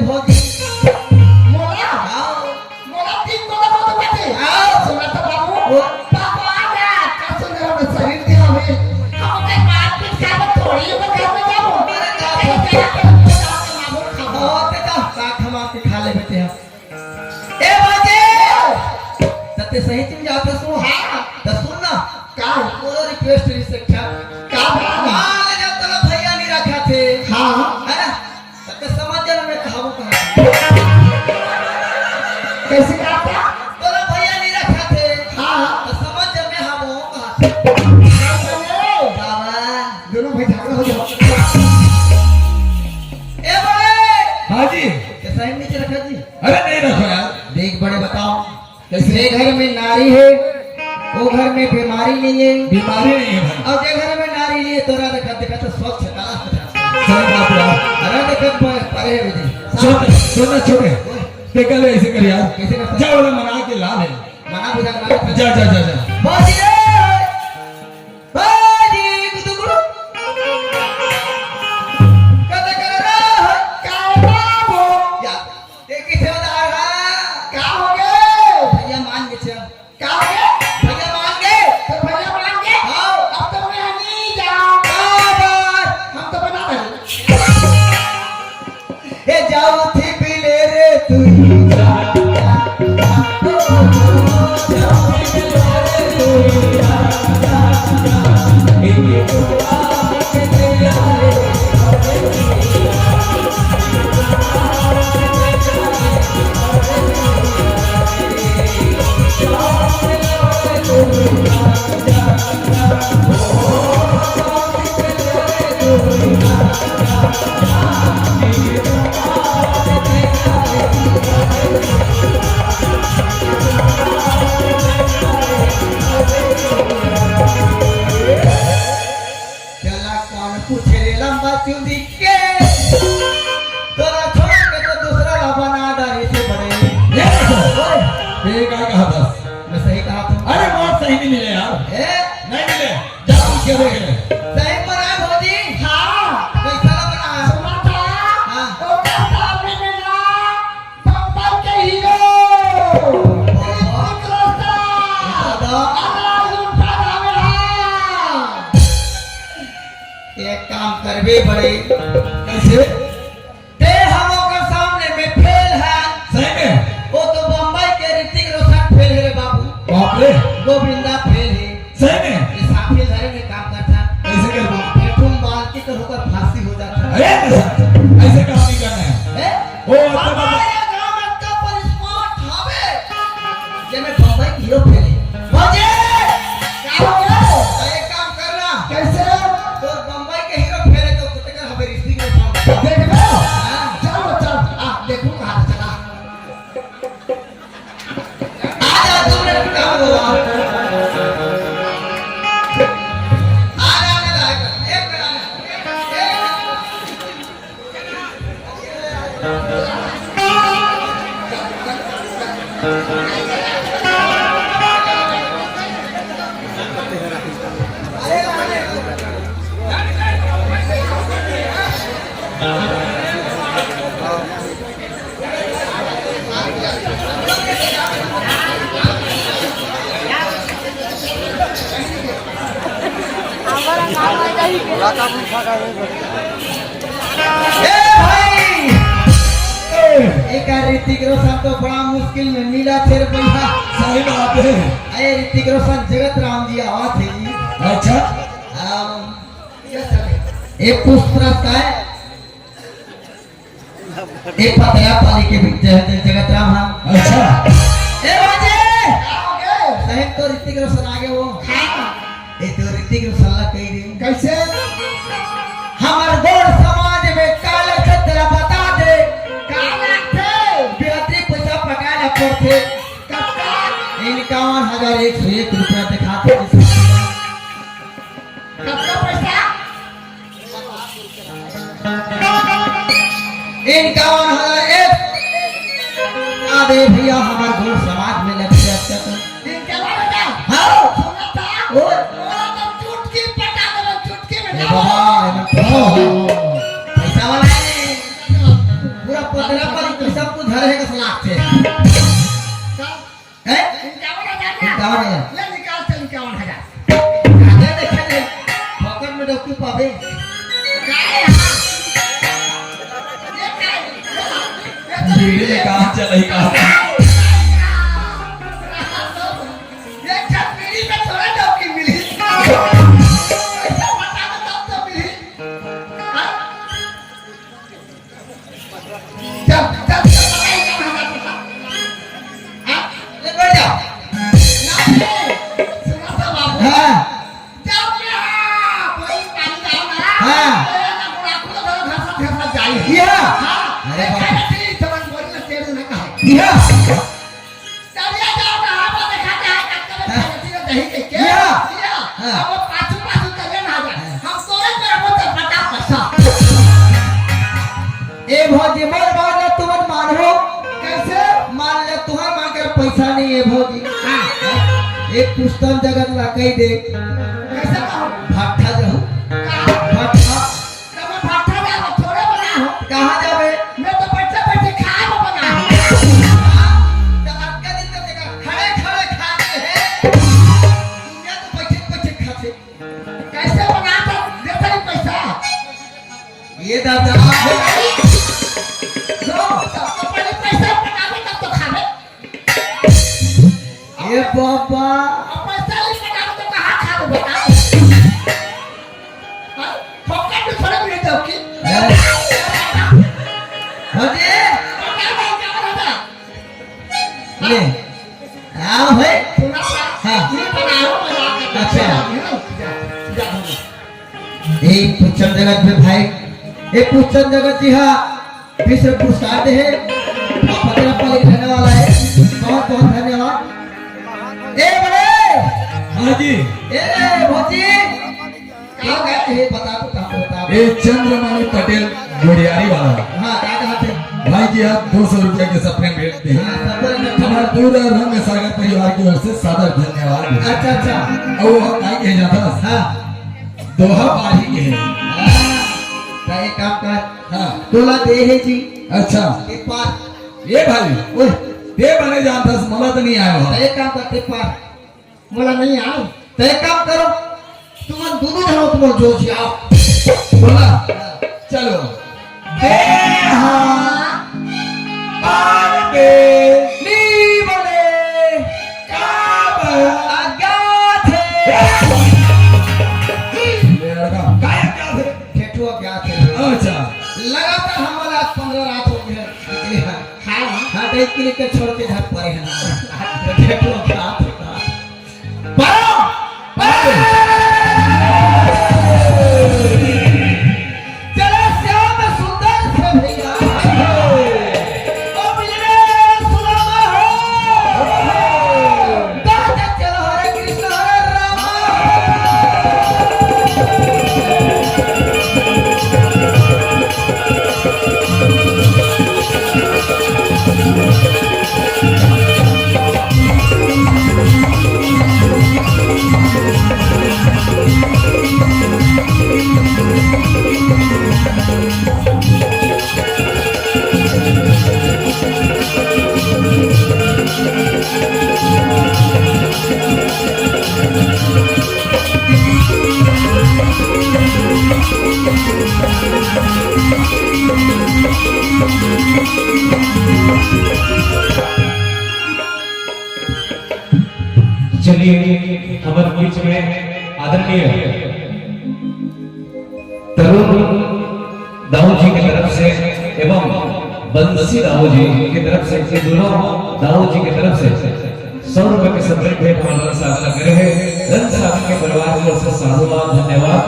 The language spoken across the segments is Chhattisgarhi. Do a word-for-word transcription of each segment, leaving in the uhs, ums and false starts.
भौजी। मोला? हाँ। मोला तीन गोला बात बाटे। हाँ। सुना तो बाबू। वो? पापा आ गया। का सुन रहा मैं शरीर के अभी। हम अपने बाप की खाबो थोड़ी, वो घर में जाबो। अरे का कहीं बाप? जाके हम लोग जाके मामूल खाबो। हाँ, ते का? का खमा के खा ले बेटे हम। ए बाजे! त ते सही तुम जात हस? हाँ। त सुन ना। का? मोरो request रहिस एक ठा। का बा? मान ले जा तोला भैया नहीं रखा थे। हाँ। है ना? त ते समझ जा ना मैं कहावो कहा। कैसे कहा था? तोला भैया नहीं रखा थे। हाँ। त समझ जा मैं हवो कहा। बाबा। दोनों भाई झगड़ा हो जाओ। ए बड़े! हाँ जी। कैसा है नीचे रखा जी? अरे नहीं रखो यार। देख बड़े बताओ, कैसे? जे घर में नारी है, वो घर में बीमारी नहीं है। बीमारी नहीं है भाई। और जे घर में नारी नहीं है, तोरा देखत देखत तो स्वच्छ कलश में था। सही बात है। अरे देखत प-, परे है विधि। सुन, सुन ना छोटे। ओए। ते कल ऐसे कर यार। कैसे करता? जा वाला मना के ला ले। मना बुझा के ला ले। जा, जा, जा, जा। बाजी रे! बाजी गुदुगुदु। कते कर रहा है? काय बाबू? या। ये किसे बता रहा? का हो गए? भैया मान के चल। का हो गए? भैया मान गए। तो भैया मान गए? हाँ। अब तो मैं नहीं जाऊँ। बाबा। हम तो बना रहे। ए जाऊ थी पिले रे तू। चला कौन पूछे रे लंबा चुंदी के, तोरा छोड़ के तो दूसरा ला बना डारी से बड़े। ये देखो, ये का कहा बस? मैं सही कहा था। अरे बात सही नहीं मिले यार। ए? नहीं मिले। जा पूछ के देख ले। सही बना भौजी? हाँ। कैसा बना? सुना था? हाँ। ओकर सामने में ना बम्बई के हीरो ऋतिक रोशन। दादा। अनाज उठा लावे हा। एक काम करबे बड़े। कैसे? ते हम ओकर सामने में फेल है। सही में? वो तो बम्बई के ऋतिक रोशन फेल है रे बाबू। बाप रे। गोविंदा फेल है। सही में? ये साफी धरे में काम करता। ऐसे कर बाप। पेटुम बाल के तो होकर फांसी हो जाता। अरे ऐसा, ऐसे काम नहीं करना है। हैं? ओ, बाबा, बाबा। ये गांव में तो पर स्पॉट हवे। ये मैं बम्बई की हीरो फेले। भौजी! क्या हो गया? तो एक काम करना। कैसे? तो बम्बई के हीरो फेले तो कुत्ते का हमें रिश्ते में काम। देख लो। हाँ। चलो, चल। आ, देखो कहाँ से चला। आ जा, दो मिनट का काम होगा। आ जा, आ जा, एक मिनट, आ जा। ए भाई, ए, एका ऋतिक रोशन तो बड़ा मुश्किल में मिला थे रे भैया। सही बात है। अरे ऋतिक रोशन जगत राम जी आवा थे जी। अच्छा। हम, ये पुष्पराज का है। ए पतरा पाली के भी जय जय जगत राम हम। अच्छा। ए बाजे! सही तो ऋतिक रोशन आगे वो। हाँ। ए तो ऋतिक रोशन ला कही रे। कैसे? हमर गोंड़ समाज में काला छतरा बता दे। काला थे। बेहतरी पैसा पकाए ला पड़थे। कतका? इक्यावन हजार एक सौ एक रुपया दिखाते। कतका पैसा? इक्यावन हजार एक। अबे भैया, हमर गोंड़ समाज में लग गया अच्छा तो। इनके बारे में? हाँ। सुना था? ओ। ओला तो चुटकी पटा देबे, चुटकी में ए ना। बाबा, ए बाबा। पैसा वाला है। पूरा पतरा आथे। का? हैं? इक्यावन हजार ना? इक्यावन हजार। ले निकाल चल इक्यावन हजार। अरे देखे ले, पॉकेट में डौकी पाबे। का है? ये का है? ये तो बीड़ी में काम चलई का। ये क्या बीड़ी में थोड़ा डौकी मिली? ऐसा बता दो तब तो मिली। हाँ? जब, जब, जब पता ही क्या होगा, पता? हाँ? ले बैठ जाओ। नहीं, सुनो तो बाबू। हाँ। जब यहाँ कोई पानी जाओ ना, हाँ। तो ये ना गुड़ाखू तो घसत, घसत जाए। यहाँ? हाँ। अरे बाप रे। एक खाने की समझ बोली ना, तेरे ना कहा। यहाँ? चलिए जाओ ना, आप देखा क्या है, कब तक हाँ। खाने की दही के, के? यहाँ? यहाँ। हाँ। अब वो पाछू, पाछू चले ना जाए। हाँ। हम तो एक बार वो तो पता, पता। ए भौजी, मोर बात ला तुमन मानहू। कैसे? मान ले, तुहर मां कर पैसा नहीं है भौजी। हाँ। एक पुस्तम जगत ला कही दे। कैसे कहूँ? भट्ठा जाहू। कहाँ? भट्ठा। तो मैं भट्ठा में वो थोड़े बना हूँ। कहाँ जाबे? मैं तो बैठे बैठे खाए में बना हूँ। हाँ, तो अतका दिन तो देखा, खड़े खड़े खाते हैं। दुनिया तो बैठे बैठे खाते। कैसे बना तो देते ही पैसा। ये दादा। लो, तो अपने पैसा बनावे तब तो खावे। ए बाबा। अब पैसा नहीं बनावे तो कहाँ खावे बताओ? हाँ? फोकट में थोड़े मिल जाओ की? हैं? अरे। बताओ भाई क्या बना था? ले। आओ भाई। सुना था? हाँ। ये बनाओ, बनाओ, बनाओ। अच्छा। जा, जा, जा, जा। ए पुच्छन जगत में भाई, ए पुच्छन जगत जी हाँ, बीस रुपये पुरस्कार दे हे। आप पकड़ा पाली रहने वाला है, बहुत बहुत धन्यवाद। ए बड़े, हाँ जी। ए भौजी, क्या गाए हे बता तो, कहाँ पे बता? ए चंद्रमणि पटेल गुड़ियारी वाला। हाँ, क्या कहा थे? भाई जी, आप दो सौ रुपया के सपने भेज दे। हाँ, सपने में हमारे पूरा रंग सागर परिवार की ओर से सादर धन्यवाद। अच्छा, अच्छा। और वो आई के जाता। हाँ। दोहा पारी के है। हाँ, तो एक काम कर। हाँ। तोला दे हे जी। अच्छा। एक बार। ये भाई, ओए। दे बने जानता, मोला तो नहीं आया हो। तो एक काम कर, एक बार। मोला नहीं आया। तो एक काम करो, तुमन दोनों जाओ, तुमन जो जी आओ। बोला। हाँ। चलो। देहा पार के नी बने काबर अज्ञात हे। ये लड़का काय अज्ञात हे? ठेठुआ अज्ञात हे। अच्छा। लगातार हमला आज पंद्रह रात हो गए हैं। हाँ, हाँ। हाँ, तो एक क्लिक के छोड़ के घर पड़े हैं ना। तो ठेठुआ अज्ञात हे। पारो! पारो! चलो श्याम सुंदर से भैया। ओ मिलने सुदामा हो। गाता चलो हरे कृष्ण हरे राम। चलिए, हमारे बीच में आदरणीय तरुण दाऊ जी की तरफ से एवं बंसी दाऊ जी की तरफ से, ये दोनों दाऊ जी की तरफ से सौ रुपए के separate भेंट हमारे साथ लग रहे हैं। रंग साहब के परिवार की ओर से साधुवाद, धन्यवाद।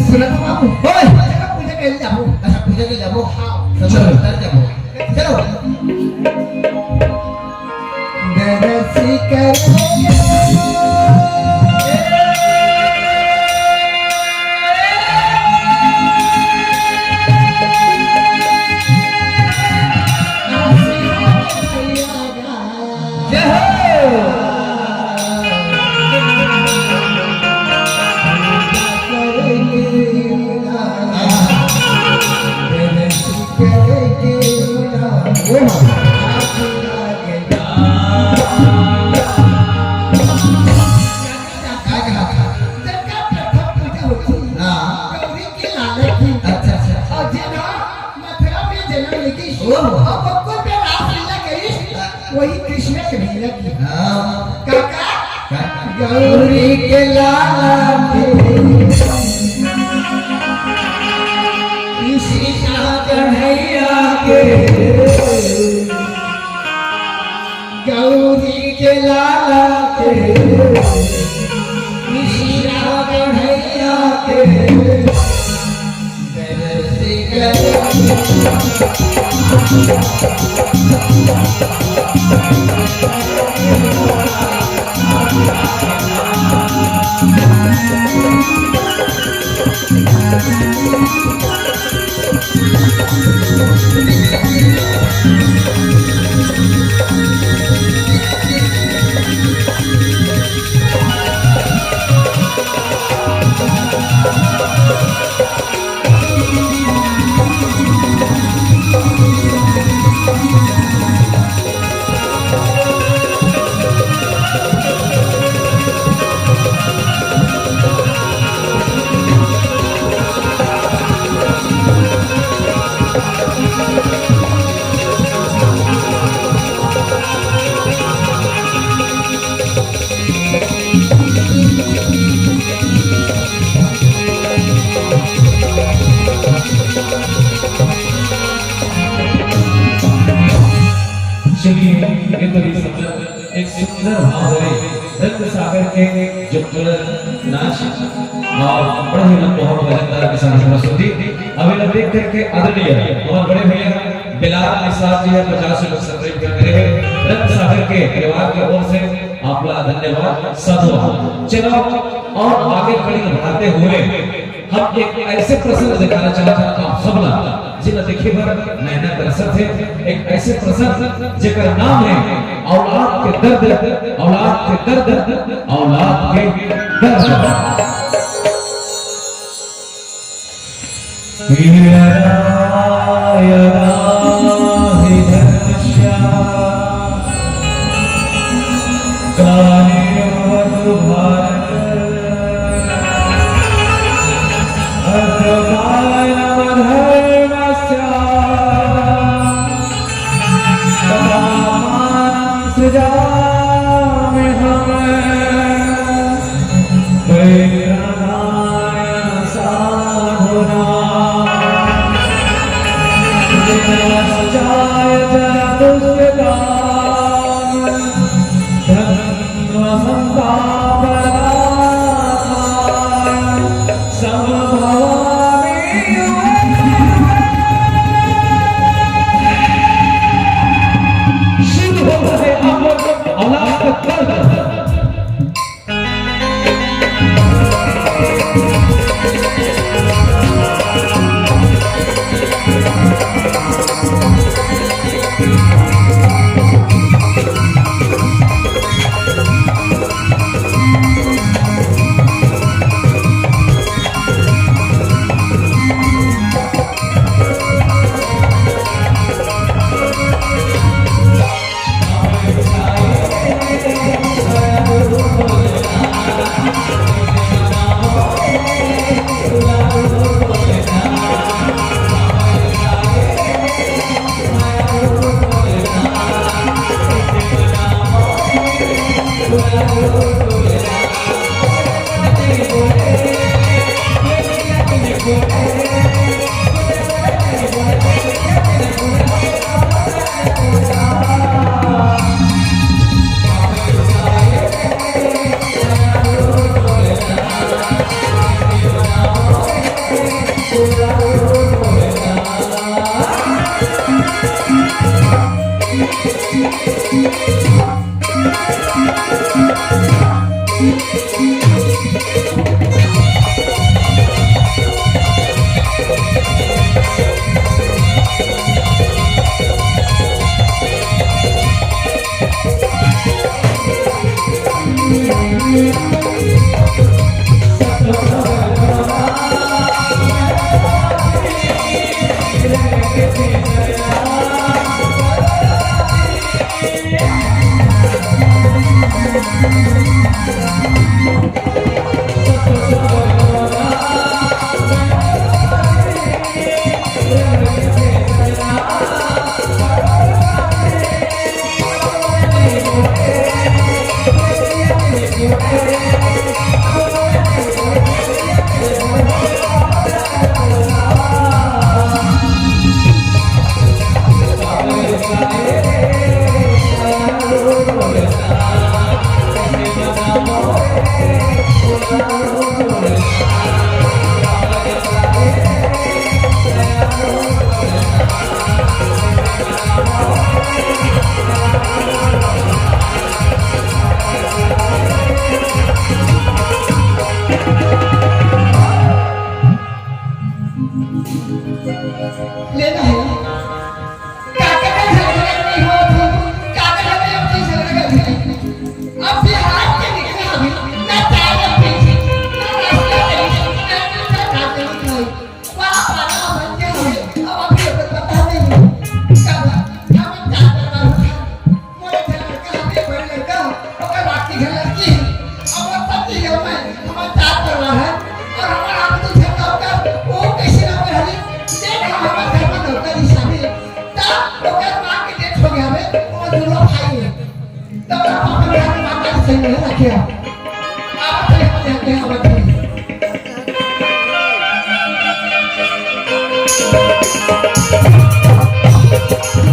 सुनत बाबू। ओए! चलो पूजा के लिए जाबो। अच्छा, पूजा के लिए जाबो। हाँ। चलो, चलो। उतर जाबो। चलो। दरस करेंगे। जय हो। अब कोई पे रासलीला करिस, वही कृष्ण के लीला की। हाँ। काका, का? गौरी के लाला के, कृष्ण कन्हैया के, गौरी के लाला के, कृष्ण कन्हैया के। चलिए, ये तो भी समझा, एक सुंदर भाव भरे रंग सागर के जो कलर नाच और बड़ा ही मनमोहक भजनदार के साथ प्रस्तुति। अभी लोग देख करके आदरणीय हमारे बड़े भैया बिलाल निषाद जी है, पचास रुपए संग्रहित कर रहे हैं। रंग सागर के परिवार की ओर से आपका धन्यवाद, साधुवाद। चलो, और आगे कड़ी बढ़ाते हुए हम एक ऐसे प्रसंग दिखाना चाहत हन आप सब ला, जेला देखे बर नैना तरसत हे। एक ऐसे प्रसंग जेकर नाम है औलाद के दर्द, औलाद के दर्द, औलाद के दर्द। यदा यदा हि धर्मस्य ग्लानिर्भवतु भारत, अभ्युत्थानमधर्मस्य तदात्मानं सृजाम्यहम्। परित्राणाय साधूनां विनाशाय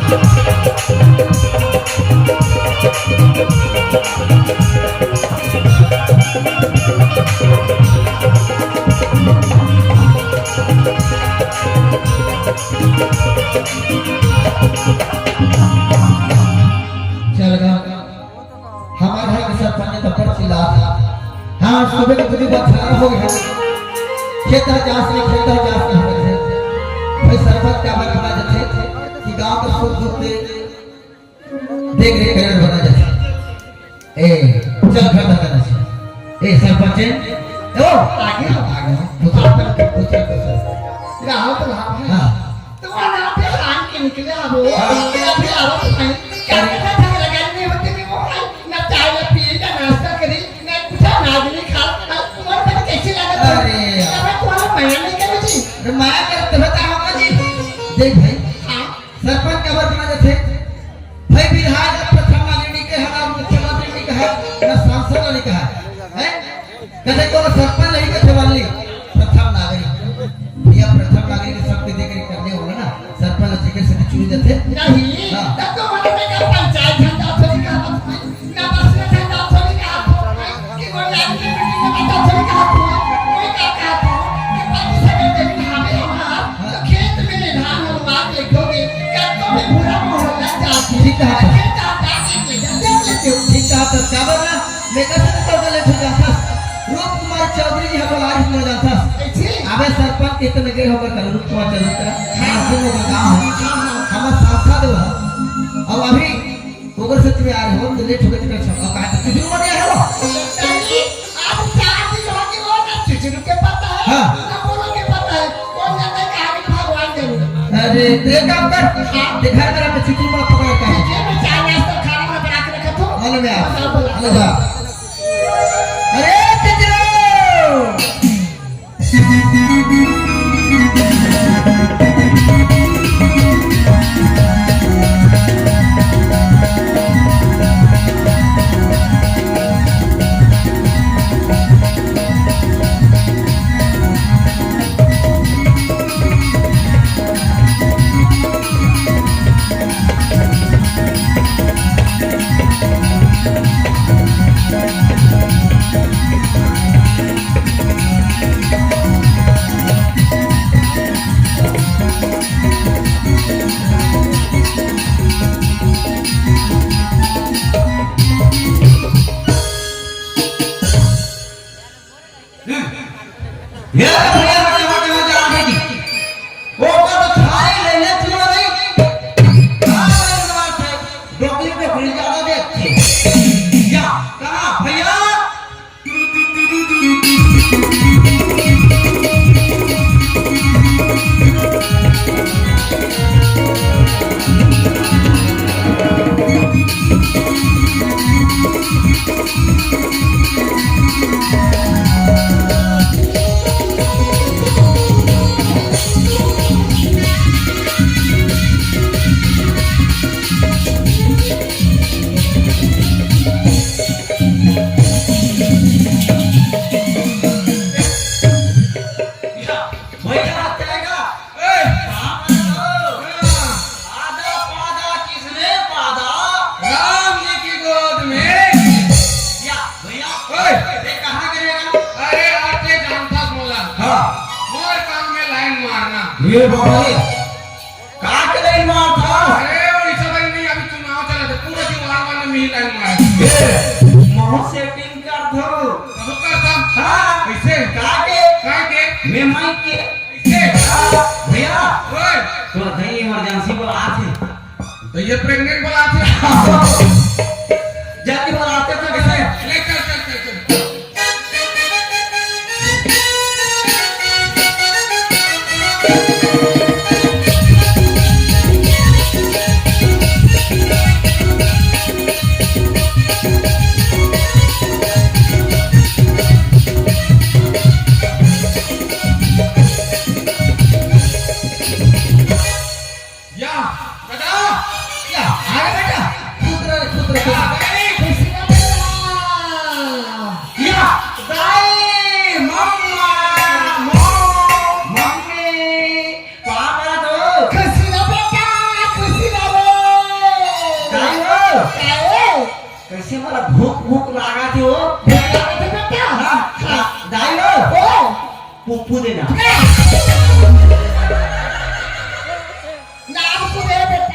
चल गा, हमर घर के सरपंच तो पर चिल्लात हे। हाँ, सुबह के तुझे बहुत झगड़ा हो गया। खेत ह जास नहीं, खेत ह जास नहीं, हमर घर। भाई, सरपंच का बात बना देथे कि गांव के सुख दुख के देख रेख करे बना जाथे। ए, चल घर बता दे। ए, सरपंच, ए, ओ, आगे हो, आगे हो। दूसरा, दूसरा, दूसरा। रहा तो रहा भाई। हाँ। तो वहाँ पे हराम के निकले अब वो। हाँ। अभी आओ तो भाई। क्या अरे। पता था लगा नहीं होते नहीं वो भाई। ना चाय ना पिए, ना नाश्ता करी, ना कुछ अनाज नहीं खा। ना तुम्हारे पता कैसे लगा था? अरे। क्या मैं तुम्हारा मया नहीं करूँ जी? अरे मया कर तो बता हम जी। देख भाई। हाँ। सरपंच काबर बना जाथे? भाई विधायक ला प्रथम नागरिक नइ कहे, ना मुख्यमंत्री नइ कहे, ना सांसद ला नइ कहे, हैं? कथे कोनो सरपंच नहीं कथे वाली प्रथम नागरिक। भैया प्रथम नागरिक सबके देख रेख करने वाला ना, सरपंच ला जेकर से चुन जाथे। नहीं, हाँ। तब तो मतलब मैं क्या पंचायत झंडा थोड़ी कहा था। ना बस में ठंडा थोड़ी कहा था, कि कोई आदमी के बेटी के बच्चा थोड़ी कहा था, कोई का कहा था, कि पति से अगर जमीन हावे हमार, तो खेत में धान हलवा के ढोगे, कब तो भी पूरा मोहल्ला जाती। ठीक कहा था। खेत आता के ले जा, देख लेते हो। ठीक कहा था, क्या बोल रहा? मैं कैसे तो कर लेते हो जानता। रूप कुमार चौधरी जी हमको लारिस में जानता। ऐसे? अबे सरपंच के इतने गए होकर कर रूप कुमार चौधरी का। हाँ। हम लोग का गाँव है। हाँ, हाँ। हमारा साथ साथ हुआ। अब अभी ओकर से तुम्हें आ रहे हो, तो लेट हो गए, तो कर सकता। कहा तो किसी को नहीं आया हो? नहीं, आज चार दिन हो गए, वो ना चुचुरू के पता है, हाँ। ना बोलो के पता है। कौन जाता है, कहाँ के भगवान जाने। अरे, तो एक काम कर, हाँ। दिखा मेरा पे चुचुरू वाला पकड़ के। ठीक है, मैं चाय नाश्ता खाना वाना बना के रखा था। हेलो भैया। हाँ, बोलो। हेलो भैया। अरे, चुचुरू! ये भैया, हटे, हटे, हटे, हटे। वो का तो खाए लेने क्यों नहीं? खाए लेने वाले थे। डोकरी, डोकरी ज्यादा देखते। या, कहाँ भैया? भैया, हत्या का? ए! बाप रे, ओ! आधा पादा किसने पादा? राम जी की गोद में। या, भैया, ओए! ये कहाँ गिरेगा? अरे, आते जानता मोला। हाँ। मोर काम में लाइन मारना। ये बाबा रे। का के लाइन मारता? अरे, वैसा भाई नहीं, अभी चुनाव चला था, पूरा दीवार वाले में ही लाइन मारा। ए, मोह सेटिंग कर दो। कब करता? हाँ। कैसे? का के? का के? मैं माइक के। कैसे? भैया, ओए। तोर दही इमरजेंसी बुलाथे। तो ये प्रेग्नेंट बुलाथे। जल्दी बुलाथे तो कैसे? ले चल, चल, चल, चल। या, बेटा, या, आ गया बेटा। खुश रहो, पुप्पू देना।